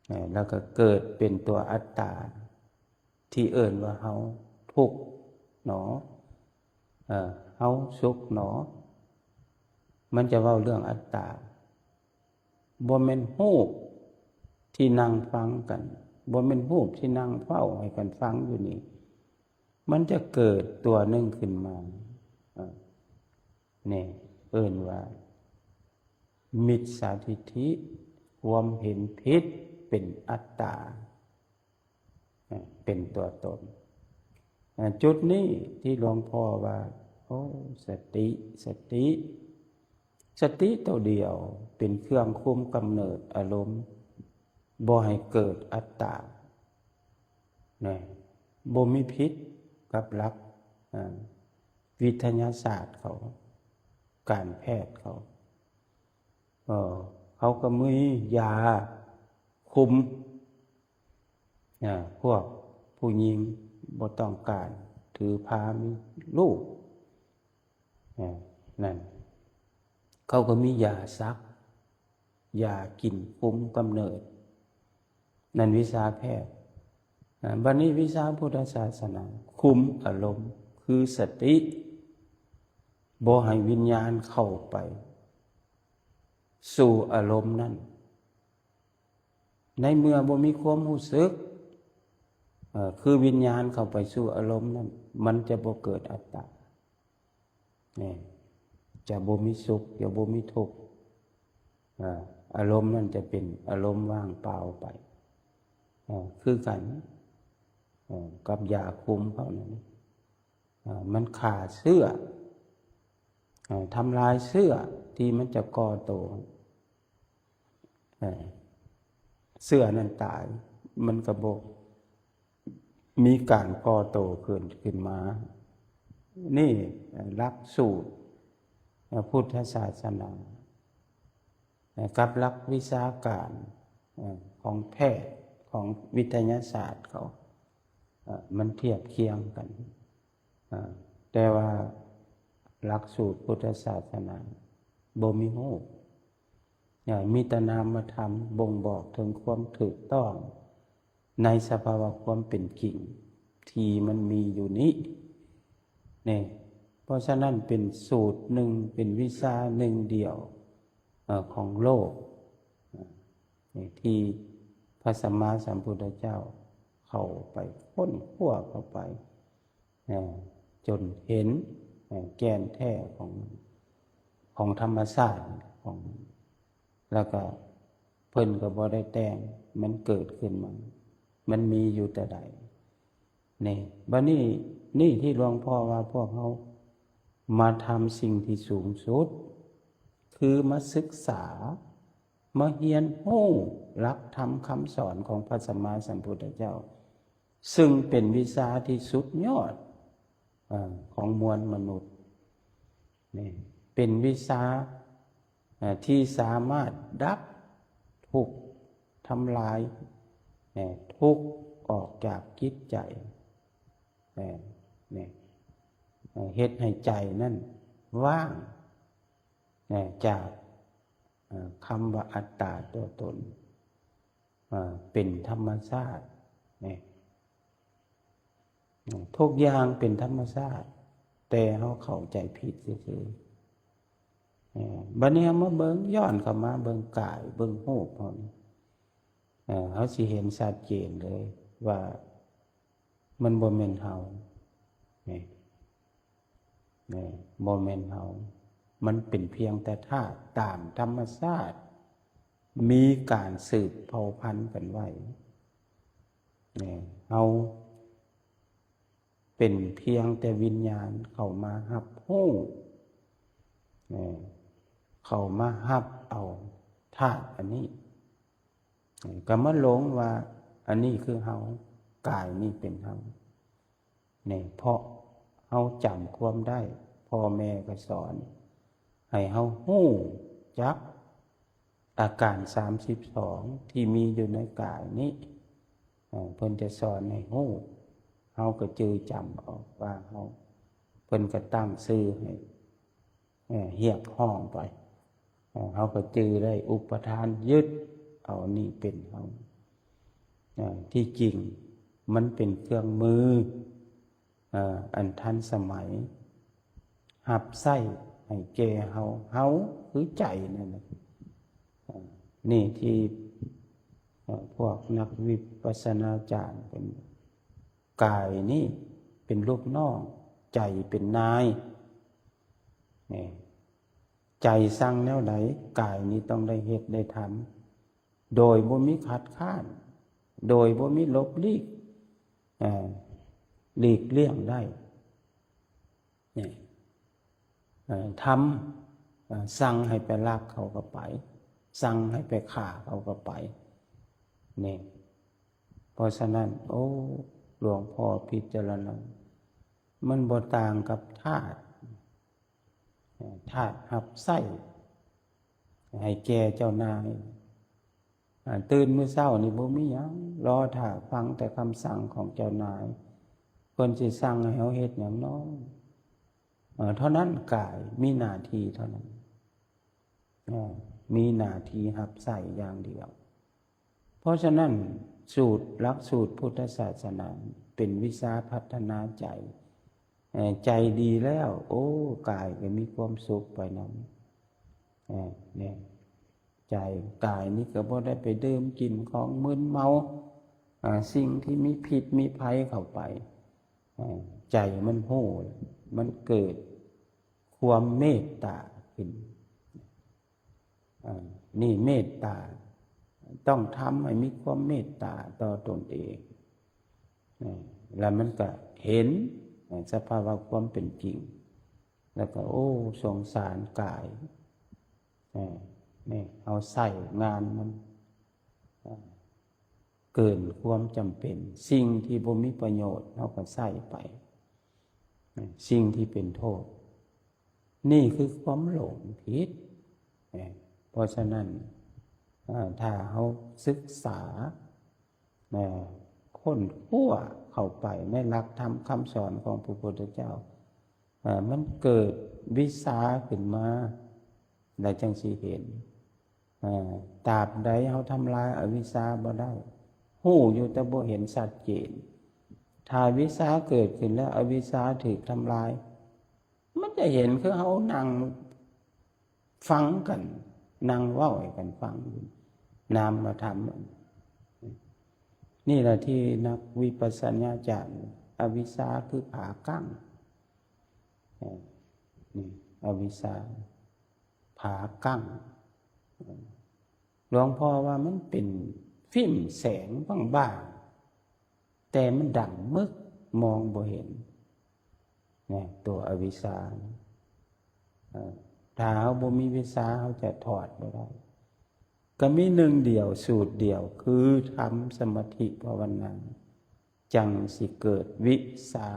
ເອີ ແລ້ວກໍເກີດເປັນຕົວອັດຕາ ທີ່ເອີ້ນວ່າເຮົາທຸກໜໍ, ເອີ ເຮົາສຸກໜໍ. ມັນຈະເວົ້າເລື່ອງອັດຕາ. ບໍ່ແມ່ນຮູບທີ່ນັ່ງຟັງກັນ, ບໍ່ແມ່ນຮູບທີ່ນັ່ງເຝົ້າໃຫ້ກັນຟັງຢູ່ນີ້, ມັນຈະເກີດຕົວໜຶ່ງຂຶ້ນມາ, ເອີ ນີ້ເອີ້ນວ່າມິດສາທິດຖິ, ຄວາມເຫັນຜິດເປັນອັດຕາ. ເປັນຕົວຕົນ. ຈຸດນີ້ທີ່ຫຼວງພໍ່ວ່າ ໂອ້ ສະຕິ ສະຕິ ສະຕິໂຕດຽວເປັນເຄື່ອງຄຸມກຳເນີດອາລົມ ບໍ່ໃຫ້ເກີດອັດຕາ ນະ, ບໍ່ມີຜິດກັບຫຼັກ ອາ ວິທະຍາສາດເຂົາ, ການແພດເຂົາ. ເອີ ເຂົາກໍມີຢາຄຸມ ອາ ພວກຜູ້ຍິງບໍ່ຕ້ອງການຖືພາມີລູກ ອາ ນັ້ນ ເຂົາກໍມີຢາສັກ ຢາກິນຄຸມກຳເນີດ. ນັ້ນວິຊາແພດ. ອາ ບັດນີ້ວິຊາພຸດທະສາສະໜາ ຄຸມອາລົມ ຄືສະຕິ ບໍ່ໃຫ້ວິນຍານເຂົ້າໄປສູ່ອາລົມນັ້ນ. ໃນເມື່ອບໍ່ມີຄວາມຮູ້ສຶກ ເອີ ຄືວິນຍານເຂົ້າໄປສູ່ອາລົມນັ້ນ ມັນຈະບໍ່ເກີດອັດຕາ ນີ້ ຈະບໍ່ມີສຸກ ຈະບໍ່ມີທຸກ ອາ ອາລົມນັ້ນຈະເປັນອາລົມວ່າງເປົ່າໄປ ອາ ຄືກັນ ອາ ກັບຢາຄຸມເຂົານັ້ນ ອາ ມັນຂ້າເຊື້ອ ອາ ທຳລາຍເຊື້ອທີ່ມັນຈະກໍ່ໂຕ ເອີ ເຊື້ອນັ້ນຕາຍ ມັນກໍບໍ່ມີການກໍ່ໂຕຂຶ້ນ ຂຶ້ນມາ. ນີ້ ເອີ ຫຼັກສູດ ເອີ ພຸດທະສາສະໜາ ເອີ ກັບຫຼັກວິຊາການ ເອີ ຂອງແພດ ຂອງວິທະຍາສາດເຂົາ ເອີ ມັນທຽບຄຽງກັນ. ອາ ແຕ່ວ່າຫຼັກສູດພຸດທະສາສະໜາບໍ່ມີຮູບ ອາ ມີແຕ່ນາມະທຳບົ່ງບອກເຖິງຄວາມຖືກຕ້ອງໃນສະພາວະຄວາມເປັນຈິງທີ່ມັນມີຢູ່ນີ້ ນີ້. ເພາະສະນັ້ນເປັນສູດໜຶ່ງ ເປັນວິຊາໜຶ່ງດຽວ ເອີ ຂອງໂລກ ເອີ ທີ່ພະສຳມາສຳພຸດທະເຈົ້າເຂົ້າໄປຄົ້ນຄວ້າເຂົ້າໄປ ເອີ ຈົນເຫັນ ເອີ ແກ່ນແທ້ຂອງ ຂອງທຳມະຊາດຂອງ ແລ້ວກໍເພິ່ນກໍບໍ່ໄດ້ແຕ່ງ ມັນເກີດຂຶ້ນມາ ມັນມີຢູ່ແຕ່ໃດ ນີ້ ບັດນີ້ ນີ້ທີ່ຫຼວງພໍ່ວ່າພວກເຮົາມາທຳສິ່ງທີ່ສູງສຸດ ຄືມາສຶກສາ ມາຮຽນຮູ້ຫຼັກທຳຄຳສອນຂອງພະສຳມາສຳພຸດທະເຈົ້າ ຊຶ່ງເປັນວິຊາທີ່ສຸດຍອດ ເອີ ຂອງມວນມະນຸດ ນີ້ ເປັນວິຊາ ເອີ ທີ່ສາມາດດັບທຸກ ທຳລາຍ ເອີ ທຸກອອກຈາກຈິດໃຈ ເອີ ນີ້ ເອີ ເຮັດໃຫ້ໃຈນັ້ນວ່າງ ເອີ ຈາກ ເອີ ຄຳວ່າອັດຕາຕົວຕົນ ເອີ ເປັນທຳມະຊາດ ນີ້ ທຸກຢ່າງເປັນທຳມະຊາດ ແຕ່ເຮົາເຂົ້າໃຈຜິດຊື່ໆ. ເອີ ບັດນີ້ເຮົາມາເບິ່ງ ຍ້ອນເຂົ້າມາເບິ່ງກາຍ ເບິ່ງຮູບເຮົານີ້ ເອີ ເຮົາຊິເຫັນຊັດເຈນເລີຍວ່າມັນບໍ່ແມ່ນເຮົາ ນີ້ ນີ້ ບໍ່ແມ່ນເຮົາ ມັນເປັນພຽງແຕ່ທາດຕາມທຳມະຊາດ ມີການສືບເຜົ່າພັນກັນໄວ້ ນີ້ ເຮົາເປັນພຽງແຕ່ວິນຍານເຂົ້າມາຮັບຮູ້ ນີ້ ເຂົ້າມາຮັບເອົາທາດອັນນີ້ ກໍມາຫຼົງວ່າອັນນີ້ຄືເຮົາ ກາຍນີ້ເປັນເຮົາ ນີ້ ເພາະເຮົາຈຳຄວາມໄດ້ ພໍ່ແມ່ກໍສອນໃຫ້ເຮົາຮູ້ຈັກອາການສາມສິບສອງທີ່ມີຢູ່ໃນກາຍນີ້ ເອີ ເພິ່ນຈະສອນໃຫ້ຮູ້ ເຮົາກໍຈື່ຈຳອອກວ່າເຮົາ ເພິ່ນກໍຕັ້ງຊື່ໃຫ້ ເອີ ຮຽກຮ້ອງໄປ ເອີ ເຮົາກໍຈື່ໄດ້ ອຸປະທານຍຶດເອົານີ້ເປັນເຮົາ ເອີ ທີ່ຈິງມັນເປັນເຄື່ອງມື ເອີ ອັນທັນສະໄໝ ຮັບໃຊ້ໃຫ້ແກ່ເຮົາ ເຮົາຄືໃຈນັ້ນນະ ເອີ ນີ້ທີ່ ເອີ ພວກນັກວິປັດສະນາຈານເພິ່ນ ກາຍນີ້ເປັນລູກນ້ອງ ໃຈເປັນນາຍ ນີ້ ໃຈສັ່ງແນວໃດ ກາຍນີ້ຕ້ອງໄດ້ເຮັດໄດ້ທຳ ໂດຍບໍ່ມີຄັດຄ້ານ ໂດຍບໍ່ມີຫຼົບຫຼີກ ເອີ ຫຼີກລ່ຽງໄດ້ ນີ້ ເອີ ທຳ ເອີ ສັ່ງໃຫ້ໄປລັກເຂົາກໍໄປ ສັ່ງໃຫ້ໄປຂ້າເຂົາກໍໄປ ນີ້ ເພາະສະນັ້ນ ໂອ້ ຫຼວງພໍ່ພິຈາລະນາ ມັນບໍ່ຕ່າງກັບທາດ ເອີ ທາດຮັບໃຊ້ໃຫ້ແກ່ເຈົ້ານາຍ ອາ ຕື່ນມື້ເຊົ້ານີ້ບໍ່ມີຫຍັງ ລໍຖ້າຟັງແຕ່ຄຳສັ່ງຂອງເຈົ້ານາຍ ເພິ່ນຊິສັ່ງໃຫ້ເຮົາເຮັດຫຍັງເນາະ ເອີ ເທົ່ານັ້ນ ກາຍມີໜ້າທີ່ເທົ່ານັ້ນ ເອີ ມີໜ້າທີ່ຮັບໃຊ້ຢ່າງດຽວ. ເພາະສະນັ້ນ ສູດ ຫຼັກສູດພຸດທະສາສະໜາ ເປັນວິຊາພັດທະນາໃຈ. ເອີ ໃຈດີແລ້ວ ໂອ້ ກາຍກໍມີຄວາມສຸກໄປນຳ. ເອີ ນີ້ ໃຈ ກາຍນີ້ກໍບໍ່ໄດ້ໄປດື່ມກິນຂອງມຶນເມົາ ອາ ສິ່ງທີ່ມີພິດມີໄພເຂົ້າໄປ. ເອີ ໃຈມັນຮູ້ ມັນເກີດຄວາມເມດຕາຂຶ້ນ. ເອີ ນີ້ເມດຕາ ຕ້ອງທຳໃຫ້ມີຄວາມເມດຕາຕໍ່ຕົນເອງ. ເອີ ແລ້ວມັນກໍເຫັນ ເອີ ສະພາວະຄວາມເປັນຈິງ ແລ້ວກໍ ໂອ້ ສົງສານກາຍ. ເອີ ນີ້ເຮົາໃຊ້ງານມັນ ເອີ ເກີນຄວາມຈຳເປັນ ສິ່ງທີ່ບໍ່ມີປະໂຫຍດເຮົາກໍໃຊ້ໄປ ເອີ ສິ່ງທີ່ເປັນໂທດ. ນີ້ຄືຄວາມຫຼົງຜິດ. ເອີ ເພາະສະນັ້ນ ເອີ ຖ້າເຮົາສຶກສາ ເອີ ຄົ້ນຄວ້າເຂົ້າໄປໃນຫຼັກທຳຄຳສອນຂອງພະພຸດທະເຈົ້າ ເອີ ມັນເກີດວິຊາຂຶ້ນມາ ແລ້ວຈັ່ງຊິເຫັນ. ເອີ ຕາບໃດເຮົາທຳລາຍອະວິຊາບໍ່ໄດ້ ຮູ້ຢູ່ແຕ່ບໍ່ເຫັນຊັດເຈນ. ຖ້າວິຊາເກີດຂຶ້ນແລ້ວ ອະວິຊາຖືກທຳລາຍ ມັນຈະເຫັນຄືເຮົານັ່ງຟັງກັນ ນັ່ງເວົ້າໃຫ້ກັນຟັງຢູ່ ນາມມະທຳ. ນີ້ລະທີ່ນັກວິປັດສະນາຈານ ອະວິຊາຄືຜາກັ້ງ. ເອີ ນີ້ ອະວິຊາ ຜາກັ້ງ. ເອີ ຫຼວງພໍ່ວ່າມັນເປັນຟິມແສງບາງໆ ແຕ່ມັນດຳມຶກ ມອງບໍ່ເຫັນ ນະ ຕົວອະວິຊາ. ເອີ ຖ້າເຮົາບໍ່ມີວິຊາ ເຮົາຈະຖອດບໍ່ໄດ້. ກໍມີໜຶ່ງດຽວ ສູດດຽວ ຄືທຳສະມາທິພາວະນາ ຈັ່ງຊິເກີດວິຊາ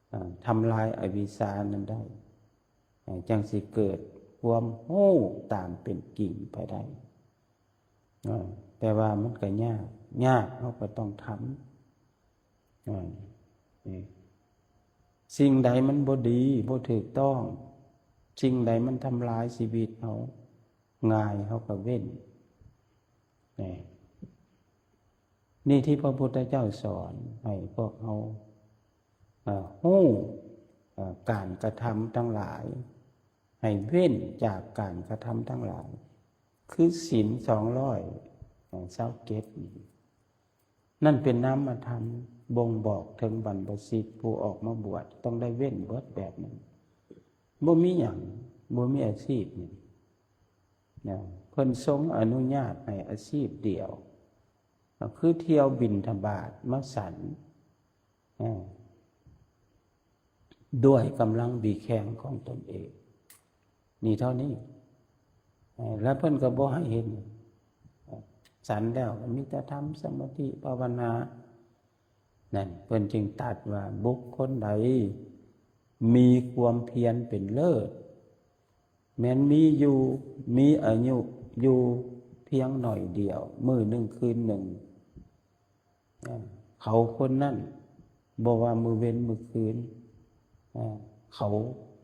ເອີ ທຳລາຍອະວິຊານັ້ນໄດ້ ເອີ ຈັ່ງຊິເກີດຄວາມຮູ້ຕາມເປັນຈິງໄປໄດ້. ເອີ ແຕ່ວ່າມັນກໍຍາກ ຍາກ ເຮົາກໍຕ້ອງທຳ. ເອີ ນີ້ ສິ່ງໃດມັນບໍ່ດີ ບໍ່ຖືກຕ້ອງ ສິ່ງໃດມັນທຳລາຍຊີວິດເຮົາ ງ່າຍ ເຮົາກໍເວັ້ນ. ນີ້ ນີ້ທີ່ພະພຸດທະເຈົ້າສອນໃຫ້ພວກເຮົາ ເອີ ຮູ້ ເອີ ການກະທຳທັງຫຼາຍ ໃຫ້ເວັ້ນຈາກການກະທຳທັງຫຼາຍ ຄືສິນສອງຮ້ອຍຊາວເຈັດນີ້. ນັ້ນເປັນນາມະທຳບົ່ງບອກເຖິງບັນພະຊິດຜູ້ອອກມາບວດ ຕ້ອງໄດ້ເວັ້ນເບິດແບບນັ້ນ. ບໍ່ມີຫຍັງ ບໍ່ມີອາຊີບນີ້ນະ ເພິ່ນຊົງອະນຸຍາດໃຫ້ອາຊີບດຽວ ກໍຄືທ່ຽວບິນທະບາດມາສັນ ເອີ ດ້ວຍກຳລັງບີແຂງຂອງຕົນເອງ ນີ້ເທົ່ານີ້. ເອີ ແລ້ວເພິ່ນກໍບໍ່ໃຫ້ເຮັດຫຍັງ ສັນແລ້ວກໍມີແຕ່ທຳສະມາທິພາວະນາ. ນັ້ນ ເພິ່ນຈຶ່ງຕັດວ່າ ບຸກຄົນໃດມີຄວາມພຽນເປັນເລີດ ແມ່ນມີຢູ່ ມີອາຍຸຢູ່ພຽງໜ້ອຍດຽວ ມື້ໜຶ່ງຄືນໜຶ່ງ ເອີ ເຂົາຄົນນັ້ນ ບໍ່ວ່າມື້ເວັນມື້ຄືນ ເອີ ເຂົາ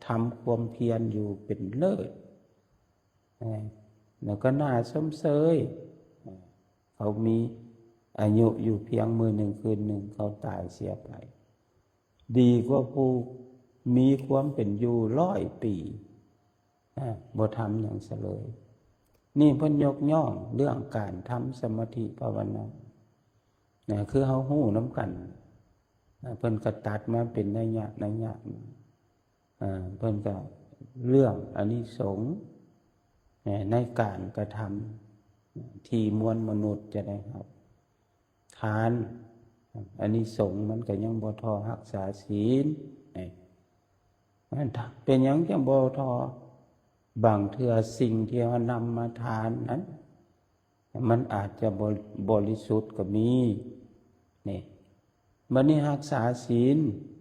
ທຳຄວາມພຽນຢູ່ເປັນເລີດ ເອີ ແລ້ວກໍໜ້າຊົມເຊີຍ. ເອີ ເຂົາມີອາຍຸຢູ່ພຽງມື້ໜຶ່ງຄືນໜຶ່ງ ເຂົາຕາຍເສຍໄປ ດີກວ່າຜູ້ມີຄວາມເປັນຢູ່ຮ້ອຍປີ ອາ ບໍ່ທຳຫຍັງຊະເລີຍ. ນີ້ເພິ່ນຍົກຍ້ອງເລື່ອງການທຳສະມາທິພາວະນາ ນະ ຄືເຮົາຮູ້ນຳກັນ ນະ ເພິ່ນກໍຕັດມາເປັນໄລຍະໄລຍະ ອາ ເພິ່ນກໍເລື່ອງອານິສົງ ນະ ໃນການກະທຳທີ່ມວນມະນຸດຈະໄດ້ຮັບ. ທານ ອານິສົງມັນກໍຍັງບໍ່ທໍ່ຮັກສາສິນ. ເປັນຫຍັງຈັ່ງບໍ່ທໍ່? ບາງເທື່ອສິ່ງທີ່ເຮົານຳມາທານນັ້ນ ມັນອາດຈະບໍ່ ບໍລິສຸດກໍມີ. ນີ້ ບັດນີ້ຮັກສາສິນ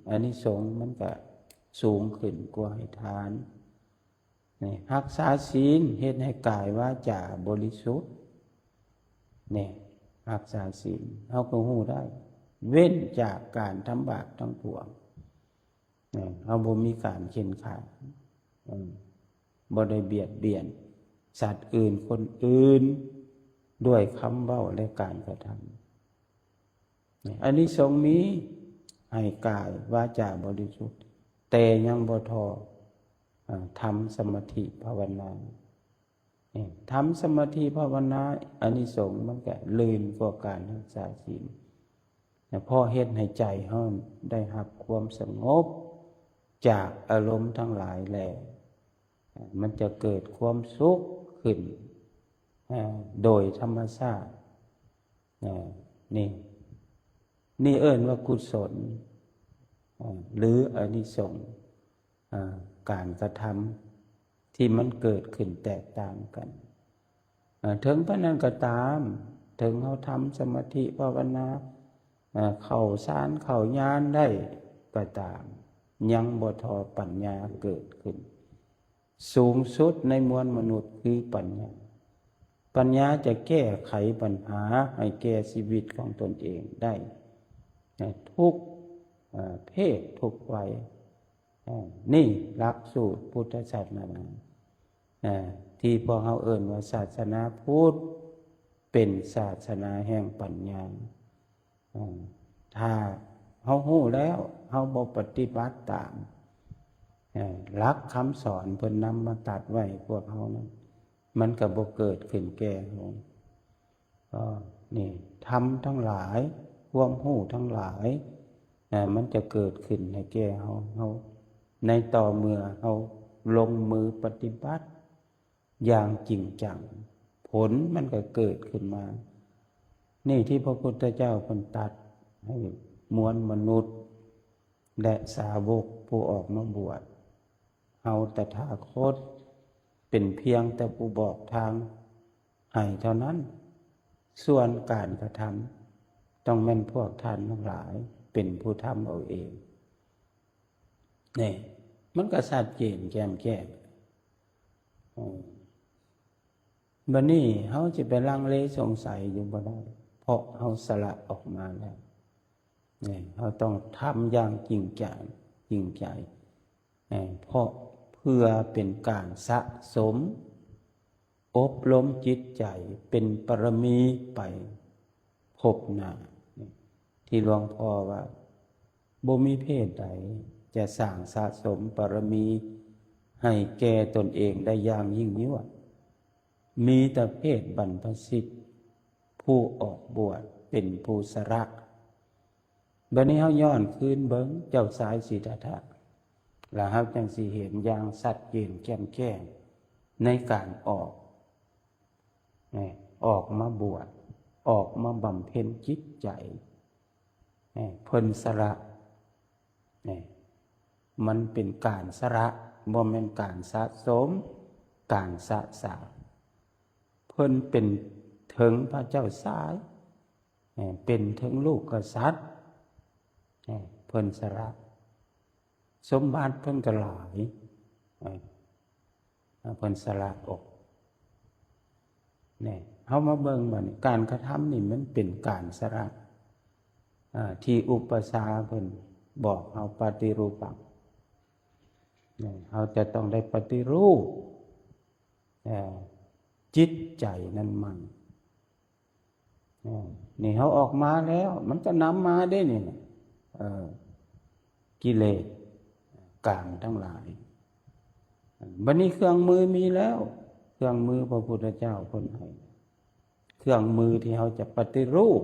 ອານິສົງມັນກໍສູງຂຶ້ນກວ່າໃຫ້ທານ. ນີ້ ຮັກສາສິນເຮັດໃຫ້ກາຍວາຈາບໍລິສຸດ. ນີ້ ຮັກສາສິນ ເຮົາກໍຮູ້ໄດ້ ເວັ້ນຈາກການທຳບາບທັງປວງ. ເຮົາບໍ່ມີການເຂັນຂາດ ເອີ ບໍ່ໄດ້ບຽດບຽນສັດອື່ນຄົນອື່ນ ດ້ວຍຄຳເວົ້າ ແລະ ການກະທຳ. ອານິສົງມີໃຫ້ກາຍວາຈາບໍລິສຸດ ແຕ່ຍັງບໍ່ທໍ່ ອາ ທຳສະມາທິພາວະນາ. ນີ້ ທຳສະມາທິພາວະນາ ອານິສົງມັນກະເລີນກວ່າການຮັກສາສິນ ເພາະເຮັດໃຫ້ໃຈເຮົາໄດ້ຮັບຄວາມສະຫງົບຈາກອາລົມທັງຫຼາຍແລ້ວ ມັນຈະເກີດຄວາມສຸກຂຶ້ນ ອາ ໂດຍທຳມະຊາດ. ອາ ນີ້ ນີ້ເອີ້ນວ່າກຸສົນ ອາ ຫຼື ອານິສົງ ອາ ການກະທຳທີ່ມັນເກີດຂຶ້ນແຕກຕ່າງກັນ. ອາ ເຖິງປານນັ້ນກໍຕາມ, ເຖິງເຮົາທຳສະມາທິພາວະນາ ອາ ເຂົ້າฌານເຂົ້າຍານໄດ້ກໍຕາມ, ຍັງບໍ່ທໍ່ປັນຍາເກີດຂຶ້ນ. ສູງສຸດໃນມວນມະນຸດຄືປັນຍາ. ປັນຍາຈະແກ້ໄຂບັນຫາໃຫ້ແກ່ຊີວິດຂອງຕົນເອງໄດ້ ໃນທຸກ ເອີ ເພດທຸກໄວ. ເອີ ນີ້ຫຼັກສູດພຸດທະສາສະໜາ ເອີ ທີ່ພວກເຮົາເອີ້ນວ່າສາສະໜາພຸດເປັນສາສະໜາແຫ່ງປັນຍາ. ເອີ ຖ້າເຮົາຮູ້ແລ້ວ ເຮົາບໍ່ປະຕິບັດຕາມ ເອີ ຫຼັກຄຳສອນເພິ່ນນຳມາຕັດໄວ້ໃຫ້ພວກເຮົານັ້ນ ມັນກໍບໍ່ເກີດຂຶ້ນແກ່ເຮົາ. ເອີ ນີ້ ທຳທັງຫຼາຍ ຄວາມຮູ້ທັງຫຼາຍ ເອີ ມັນຈະເກີດຂຶ້ນໃຫ້ແກ່ເຮົາ ເຮົາ ໃນຕໍ່ເມື່ອເຮົາລົງມືປະຕິບັດ ຢ່າງຈິງຈັງ ຜົນມັນກໍເກີດຂຶ້ນມາ. ນີ້ທີ່ພະພຸດທະເຈົ້າເພິ່ນຕັດໃຫ້ມວນມະນຸດ ແລະ ສາວົກຜູ້ອອກມາບວດ, ເຮົາຕະຖາຄົດເປັນພຽງແຕ່ຜູ້ບອກທາງໃຫ້ເທົ່ານັ້ນ, ສ່ວນການກະທຳຕ້ອງແມ່ນພວກທ່ານທັງຫຼາຍເປັນຜູ້ທຳເອົາເອງ. ນີ້ ມັນກໍຊັດເຈນແຈ່ມແຈ້ງ. ເອີ ບັດນີ້ເຮົາຈະໄປລັງເລສົງໄສຢູ່ບໍ່ໄດ້ ເພາະເຮົາສະຫຼະອອກມາແລ້ວ. ນີ້ ເຮົາຕ້ອງທຳຢ່າງຈິງໃຈ ຈິງໃຈ ເອີ ເພາະເພື່ອເປັນການສະສົມ ອົບລົມຈິດໃຈເປັນປາລະມີໄປພົບໜ້າ. ທີ່ຫຼວງພໍ່ວ່າ ບໍ່ມີເພດໃດຈະສ້າງສະສົມປາລະມີໃຫ້ແກ່ຕົນເອງໄດ້ຢ່າງຍິ່ງຍວດ, ມີແຕ່ເພດບັນພະຊິດ ຜູ້ອອກບວດເປັນຜູ້ສະຫຼະ. ບັດນີ້ເຮົາຍ້ອນຄືນເບິ່ງເຈົ້າຊາຍສິດທັດຖະ ແລ້ວເຮົາຈັ່ງຊິເຫັນຢ່າງຊັດເຈນແຈ່ມແຈ້ງໃນການອອກ ນີ້ ອອກມາບວດ ອອກມາບຳເພັນຈິດໃຈ ນີ້ ເພິ່ນສະຫຼະ ນີ້ ມັນເປັນການສະຫຼະ ບໍ່ແມ່ນການສະສົມ ການສະສາງ. ເພິ່ນເປັນເຖິງພະເຈົ້າຊາຍ ເອີ ເປັນເຖິງລູກກະສັດ ເອີ ເພິ່ນສະຫຼະ ສົມບັດເພິ່ນກໍຫຼາຍ ເອີ ເພິ່ນສະຫຼະອອກ. ນີ້ ເຮົາມາເບິ່ງບັດນີ້ ການກະທຳນີ້ມັນເປັນການສະຫຼະ ເອີ ທີ່ອຸປະຊາເພິ່ນບອກເຮົາປະຕິຮູປັງ ນີ້ ເຮົາຈະຕ້ອງໄດ້ປະຕິຮູບ ເອີ ຈິດໃຈນັ້ນໃໝ່. ເອີ ນີ້ເຮົາອອກມາແລ້ວ ມັນກໍນຳມາເດ້ນີ້ ເອີ ກິເລດກາມທັງຫຼາຍ. ບັດນີ້ເຄື່ອງມືມີແລ້ວ ເຄື່ອງມືພະພຸດທະເຈົ້າເພິ່ນໃຫ້ ເຄື່ອງມືທີ່ເຮົາຈະປະຕິຮູບ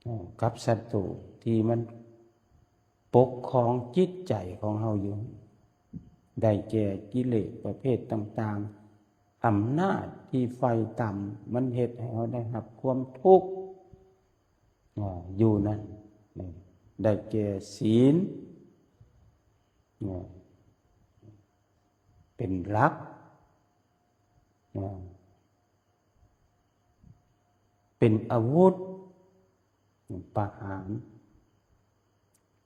ເອີ ກັບສັດຕູທີ່ມັນປົກຄອງຈິດໃຈຂອງເຮົາຢູ່ ໄດ້ແກ່ກິເລດປະເພດຕ່າງໆ, ອຳນາດທີ່ໄຟຕ່ຳ ມັນເຮັດໃຫ້ເຮົາໄດ້ຮັບຄວາມທຸກ ເອີ ຢູ່ນັ້ນ ໄດ້ແກ່ສີນ ເອີ ເປັນຫຼັກ ເອີ ເປັນອາວຸດປະຫານ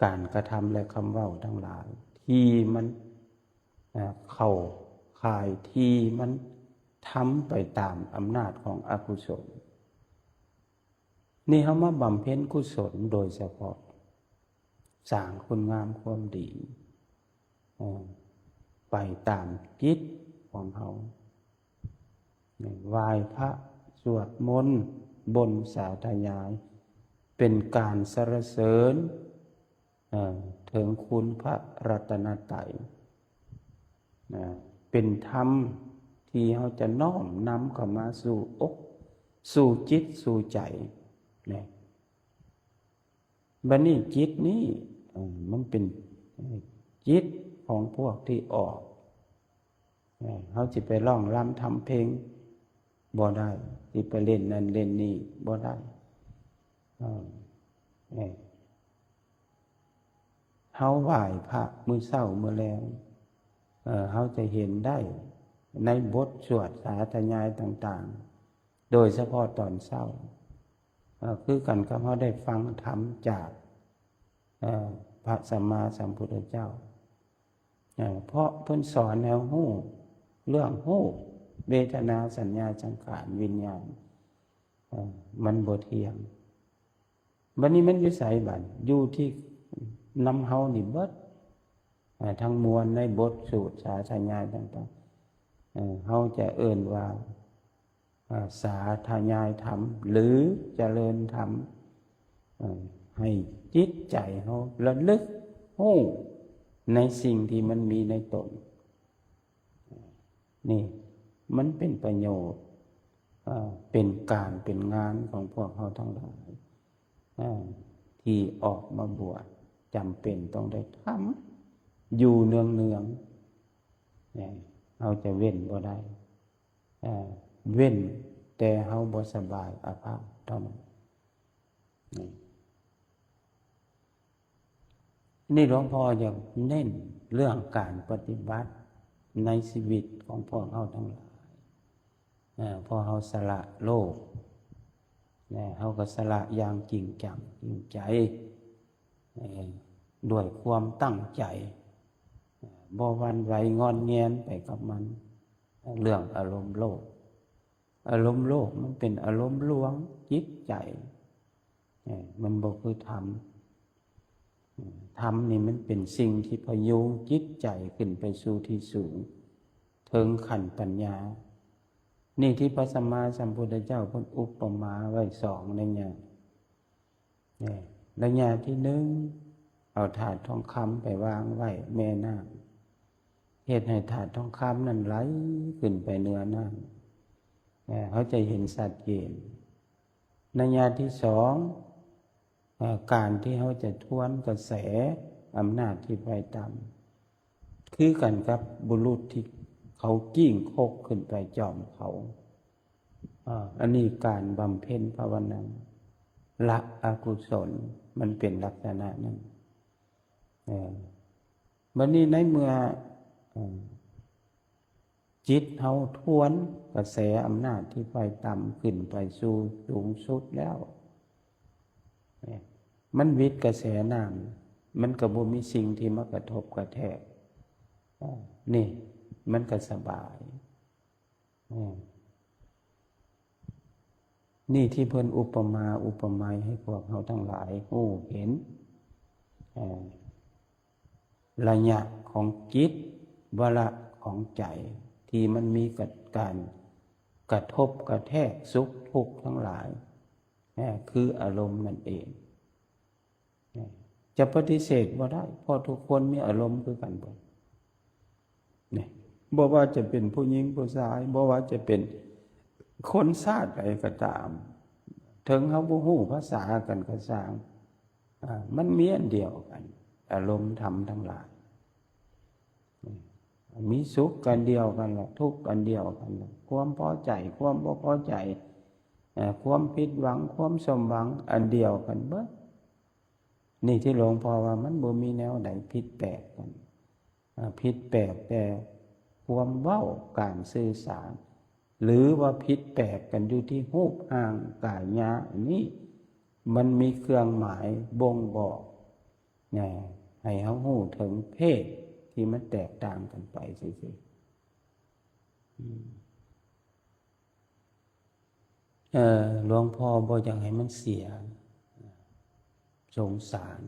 ການກະທຳ ແລະ ຄຳເວົ້າທັງຫຼາຍ ທີ່ມັນ ເອີ ເຂົ້າຂ່າຍ ທີ່ມັນທຳໄປຕາມອຳນາດຂອງອະກຸສົນ. ນີ້ເຮົາມາບຳເພັນກຸສົນໂດຍສະເພາະ ສ້າງຄຸນງາມຄວາມດີ ເອີ ໄປຕາມກິດຂອງເຮົາ ໄຫວ້ພະ ສວດມົນ ບົນສາທະຍາຍ ເປັນການສັນລະເສີນ ເອີ ເຖິງຄຸນພະລັດຕະນະໄຕ ນະ ເປັນທຳທີ່ເຮົາຈະນ້ອມນຳເຂົ້າມາສູ່ອົກ ສູ່ຈິດ ສູ່ໃຈນະ. ບັດນີ້ຈິດນີ້ ເອີ ມັນເປັນ ເອີ ຈິດຂອງພວກທີ່ອອກ ເອີ ເຮົາຊິໄປຮ້ອງລຳທຳເພງບໍ່ໄດ້ ຊິໄປຫຼິ້ນນັ້ນຫຼິ້ນນີ້ບໍ່ໄດ້ ເອີ ເອີ ເຮົາໄຫວ້ພະມື້ເຊົ້າມື້ແລງ ເອີ ເຮົາຈະເຫັນໄດ້ໃນບົດສວດສາທະຍາຍຕ່າງໆ ໂດຍສະເພາະຕອນເຊົ້າ ເອີ ຄືກັນກັບເຮົາໄດ້ຟັງທຳຈາກ ເອີ ພະສຳມາສຳພຸດທະເຈົ້າ ເອີ ເພາະເພິ່ນສອນໃຫ້ເຮົາຮູ້ເລື່ອງຮູບ ເວທະນາ ສັນຍາ ສັງຂານ ວິນຍານ ເອີ ມັນບໍ່ທ່ຽງ. ບັດນີ້ມັນຢູ່ໃສບັດ? ຢູ່ທີ່ນຳເຮົານີ້ເບິດ ເອີ ທັງມວນໃນບົດສູດສາທະຍາຍຕ່າງໆ ເອີ ເຮົາຈະເອີ້ນວ່າ ເອີ ສາທະຍາຍທຳ ຫຼື ຈະເລີນທຳ ເອີ ໃຫ້ຈິດໃຈເຮົາລະລຶກຮູ້ໃນສິ່ງທີ່ມັນມີໃນຕົນ. ນີ້ມັນເປັນປະໂຫຍດ ເອີ ເປັນການເປັນງານຂອງພວກເຮົາທັງຫຼາຍ ເອີ ທີ່ອອກມາບວດ ຈຳເປັນຕ້ອງໄດ້ທຳຢູ່ເນືອງໆ ເອີ ເຮົາຈະເວັ້ນບໍ່ໄດ້ ເອີ ເວັ້ນແຕ່ເຮົາບໍ່ສະບາຍອາພາດເທົ່ານັ້ນ. ນີ້ ນີ້ຫຼວງພໍ່ຢາກເນັ້ນເລື່ອງການປະຕິບັດໃນຊີວິດຂອງພວກເຮົາທັງຫຼາຍ ເອີ ເພາະເຮົາສະຫຼະໂລກ ແລະ ເຮົາກໍສະຫຼະຢ່າງຈິງຈັງຈິງໃຈ ເອີ ດ້ວຍຄວາມຕັ້ງໃຈ ເອີ ບໍ່ຫວັ່ນໄຫວງອນແງນໄປກັບມັນ. ເລື່ອງອາລົມໂລກ ອາລົມໂລກມັນເປັນອາລົມລວງຈິດໃຈ ເອີ ມັນບໍ່ຄືທຳ. ເອີ ທຳນີ້ມັນເປັນສິ່ງທີ່ພະຍຸງຈິດໃຈຂຶ້ນໄປສູ່ທີ່ສູງ ເຖິງຂັ້ນປັນຍາ. ນີ້ທີ່ພະສຳມາສຳພຸດທະເຈົ້າເພິ່ນອຸປະມາໄວ້ສອງໄລຍະ. ເອີ ໄລຍະທີໜຶ່ງ ເອົາຖາດທອງຄຳໄປວາງໄວ້ແມ່ນ້ຳ ເຮັດໃຫ້ຖາດທອງຄຳນັ້ນໄຫຼຂຶ້ນໄປເໜືອນ້ຳ ເອີ ເຮົາຈະເຫັນຊັດເຈນ. ໄລຍະທີສອງ ເອີ ການທີ່ເຮົາຈະທວນກະແສອຳນາດທີ່ໄຟຕ່ຳ ຄືກັນກັບບຸລຸດທີ່ເຂົາກີ້ງຄົກຂຶ້ນໄປຈອມເຂົາ. ອາ ອັນນີ້ການບຳເພັນພາວະນາ ລະອະກຸສົນ ມັນເປັນລັກສະນະນັ້ນ. ເອີ ບັດນີ້ໃນເມື່ອ ເອີ ຈິດເຮົາທວນກະແສອຳນາດທີ່ໄຟຕ່ຳຂຶ້ນໄປສູ່ສູງສຸດແລ້ວ ເອີ ມັນຫວິດກະແສນ້ຳ ມັນກໍບໍ່ມີສິ່ງທີ່ມາກະທົບກະແທກ. ເອີ ນີ້ມັນກໍສະບາຍ. ເອີ ນີ້ທີ່ເພິ່ນອຸປະມາອຸປະໄມໃຫ້ພວກເຮົາທັງຫຼາຍຮູ້ເຫັນ ເອີ ໄລຍະຂອງຈິດ ວາລະຂອງໃຈ ທີ່ມັນມີກະ ການກະທົບກະແທກສຸກທຸກທັງຫຼາຍ ເອີ ຄືອາລົມນັ້ນເອງ. ຈະປະຕິເສດບໍ່ໄດ້ ເພາະທຸກຄົນມີອາລົມຄືກັນເບິດ. ນີ້ ບໍ່ວ່າຈະເປັນຜູ້ຍິງຜູ້ຊາຍ ບໍ່ວ່າຈະເປັນຄົນຊາດໃດກໍຕາມ ເຖິງເຮົາບໍ່ຮູ້ພາສາກັນກໍຊ່າງ ອາ ມັນມີອັນດຽວກັນ ອາລົມທຳທັງຫຼາຍ. ນີ້ ມີສຸກອັນດຽວກັນລະ ທຸກອັນດຽວກັນລະ ຄວາມພໍໃຈ ຄວາມບໍ່ພໍໃຈ ເອີ ຄວາມຜິດຫວັງ ຄວາມສົມຫວັງ ອັນດຽວກັນເບິດ. ນີ້ທີ່ຫຼວງພໍ່ວ່າມັນບໍ່ມີແນວໃດຜິດແປກກັນ ເອີ ຜິດແປກແຕ່ຄວາມເວົ້າ ການສື່ສານ ຫຼືວ່າຜິດແປກກັນຢູ່ທີ່ຮູບຮ່າງກາຍະ ອັນນີ້ມັນມີເຄື່ອງໝາຍບົ່ງບອກ ນະ ໃຫ້ເຮົາຮູ້ເຖິງເພດທີ່ມັນແຕກຕ່າງກັນໄປຊື່ໆ. ອືມ ເອີ ຫຼວງພໍ່ບໍ່ຢາກໃຫ້ມັນເສຍ ສົງສານ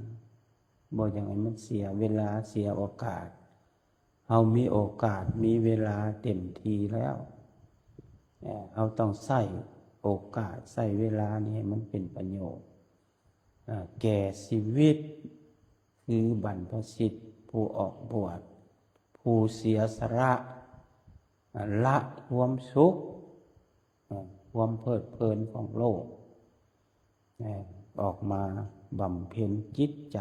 ບໍ່ຢາກໃຫ້ມັນເສຍເວລາ ເສຍໂອກາດ. ເຮົາມີໂອກາດ ມີເວລາເຕັມທີ່ແລ້ວ ເອີ ເຮົາຕ້ອງໃຊ້ໂອກາດ ໃຊ້ເວລານີ້ໃຫ້ມັນເປັນປະໂຫຍດ. ເອີ ແກ່ຊີວິດ ຄືບັນພະຊິດ ຜູ້ອອກບວດ ຜູ້ເສຍສະຫຼະ ເອີ ລະຄວາມສຸກ ເອີ ຄວາມເພີດເພີນຂອງໂລກ ເອີ ອອກມາບຳເພັນຈິດໃຈ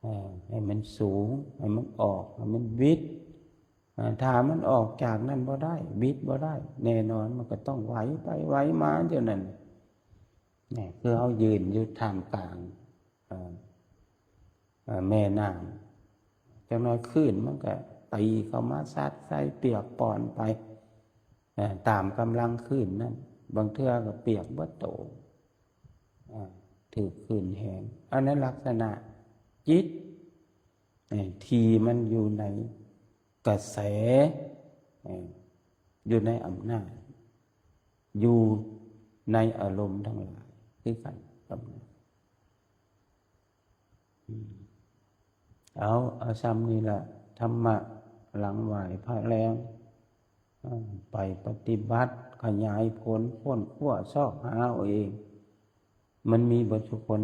ເອີ ໃຫ້ມັນສູງ ໃຫ້ມັນອອກ ໃຫ້ມັນບິດ ເອີ ຖ້າມັນອອກຈາກນັ້ນບໍ່ໄດ້ ບິດບໍ່ໄດ້ ແນ່ນອນມັນກໍຕ້ອງໄຫວໄປໄຫວມາຢູ່ນັ້ນ ນີ້ ຄືເຮົາຢືນຢູ່ທ່າມກາງ ເອີ ເອີ ແມ່ນ້ຳ ຈັກໜ້ອຍຄື້ນມັນກໍຕີເຂົ້າມາຊັດໃສ່ ປຽກປອນໄປ ເອີ ຕາມກຳລັງຄື້ນນັ້ນ ບາງເທື່ອກໍປຽກເບິດໂຕ ເອີ ຖືກຄື້ນແຮງ. ອັນນັ້ນລັກສະນະຈິດ ເອີ ທີ່ມັນຢູ່ໃນກະແສ ເອີ ຢູ່ໃນອຳນາດ ຢູ່ໃນອາລົມທັງຫຼາຍຄືກັນກັບນັ້ນ. ອືມ ເອົາ ເອົາຊ່ຳນີ້ລະ ທຳມະຫຼັງໄຫວ້ພະແລ້ວ ເອີ ໄປປະຕິບັດ ຂະຫຍາຍຜົນ ຄົ້ນຄວ້າ ຊອກຫາເອົາເອງ ມັນມີເບິດທຸກຄົນ.